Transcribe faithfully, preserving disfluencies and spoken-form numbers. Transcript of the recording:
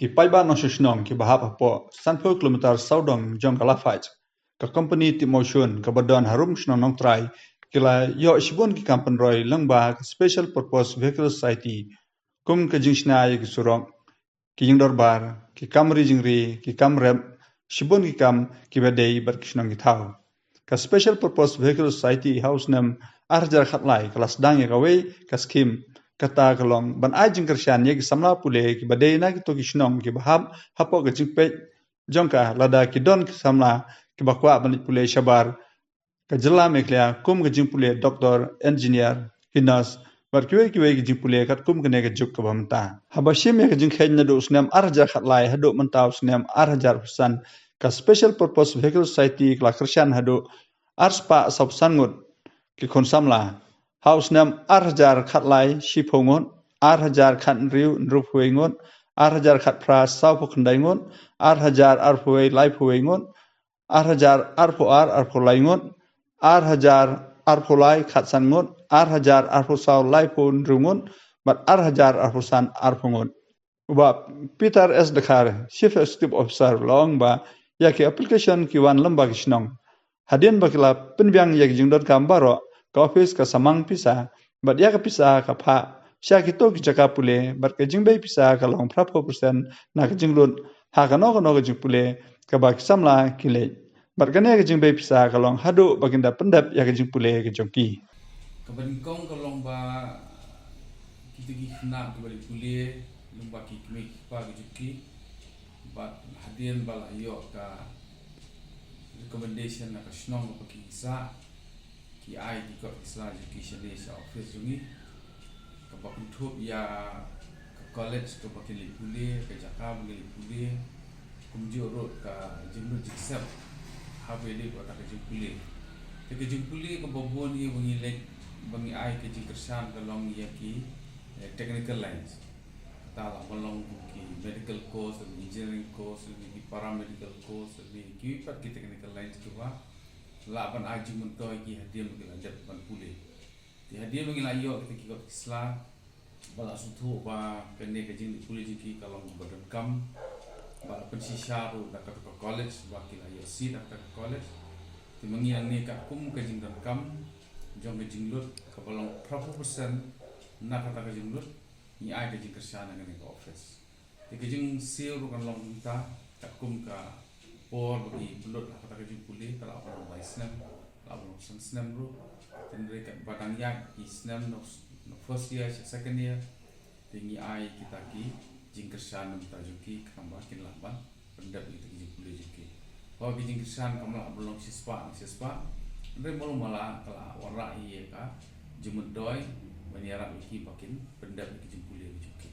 Ki paidbah nongshong shnong kiba hap hapoh sanphew kilometer sawdong jong ka Laphait, ka kompani tip mawshun kaba don harum shnong Nongtrai, ki la ïoh shibun ki kam pynroi lyngba ka Special Purpose Vehicle Society, kum ka jingshna ïa ki surok, ki jingdorbar, ki kam ri jingri, ki kam rep, shibun ki kam kiba dei bad ki shnong ki thaw. Ka Special Purpose Vehicle Society ha u snem ar hajar khatlai ka la sdang ïa kawei ka skhim, kata ka long ban ai jingkyrshan ïa ki samla pule kiba dei na kito ki shnong kiba hap hapoh ka jingpeit jong ka, lada ki don ki samla kiba kwah ban leit pule shabar ka jylla Meghalaya kum ka jingpule doktor, engineer, ki nurse, bad kiwei kiwei ki jingpule katkum kane ka juk kaba mynta. Haba shim ïa ka jingkheiñ naduh u snem ar hajar khatlai haduh mynta u snem ar hajar arphew san, ka Special Purpose Vehicle Society ka la kyrshan haduh ar spah sawphew san ngut ki khun samla. Ha u snem ar hajar khatlai shiphew ngut, ar hajar khathynriew hynriewphew wei ngut, ar hajar khatphra sawphew khyndai ngut, ar hajar arphew wei laiphew wei ngut, ar hajar arphew ar arphew lai ngut, ar hajar arphew lai khatsan ngut, ar hajar arphew saw laiphew hynriew ngut, bad ar hajar arphew san arphew ngut. U Bah Peter S Dkhar, Chief Executive Officer, u la ong ba ïa ki application ki wan lyngba ki shnong. Hadien ba ki la pynbiang ïa ki jingdonkam baroh, ka office ka samang pisa, bad ïa ka pisa ka phah sha kito ki jaka pule, bad ka jingbei pisa ka long phraphew percent na ka jinglut ha kano kano ka jingpule kaba ki samla ki leit. Bad kane ka jingbei pisa ka long haduh ba kin da pyndep ïa ka jingpule ka jong ki. Kaba nyngkong ka long ba kito ki khynnah kiba leit pule lyngba ki kmie ki kpa ki jong ki, bad hadien ba la ïoh ka recommendation na ka shnong kaba ki sah, ki ai ki kot ki sla jong ki shane sha office jong ngi, kaba kynthup ïa ka college kaba kin leit pule, ka jaka ba kin leit pule, kumjuh ruh ka jingmut jingsep haba ïadei bad kata ka jingpule. Te ka jingpule kaba bun ïa ba ngi leit, ba ngi ai ka jingkyrshan ka long ïa ki, eh, technical lines. Kata lah ban long kum ki medical course, engineering course, ki paramedical course, ki pat ki technical lines kiba lah ban ai jingmyntoi ki hadien ba ki la dep ban pule. Te hadien ba ngi la ïoh kita ki kot ki sla, ba la sngewthuh ba kane ka jingleit pule jong ki ka long kaba donkam, ba la pynshisha ruh da kata ka college ba ki la ïoh seat ha kata ka college. Te ma ngi nangne katkum ka jingdonkam jong ka jinglut kaba long phraphew percent na kata ka jinglut, ngi ai ka jingkyrshan na kane ka office. Te ka jingsiew ruh kan long kumta, katkum ka por ba ki pynlut ha kata ka jingpule ka lah ban long lai snem, ka lah ban long san snem ruh. Te hynrei katba dang ïaid ki snem na, na first year sha second year, te ngi ai kita ki jingkyrshan na bynta jong ki khnang ba kin lah ban pyndep ïa kita ki jingpule jong ki. Hooid, ki jingkyrshan kam lah ban long shispah na shispah, hynrei mano mano ka lah wanrah ïa ka jingmyntoi ban ïarap ïa ki ba kin pyndep ïa ki jingpule jong ki.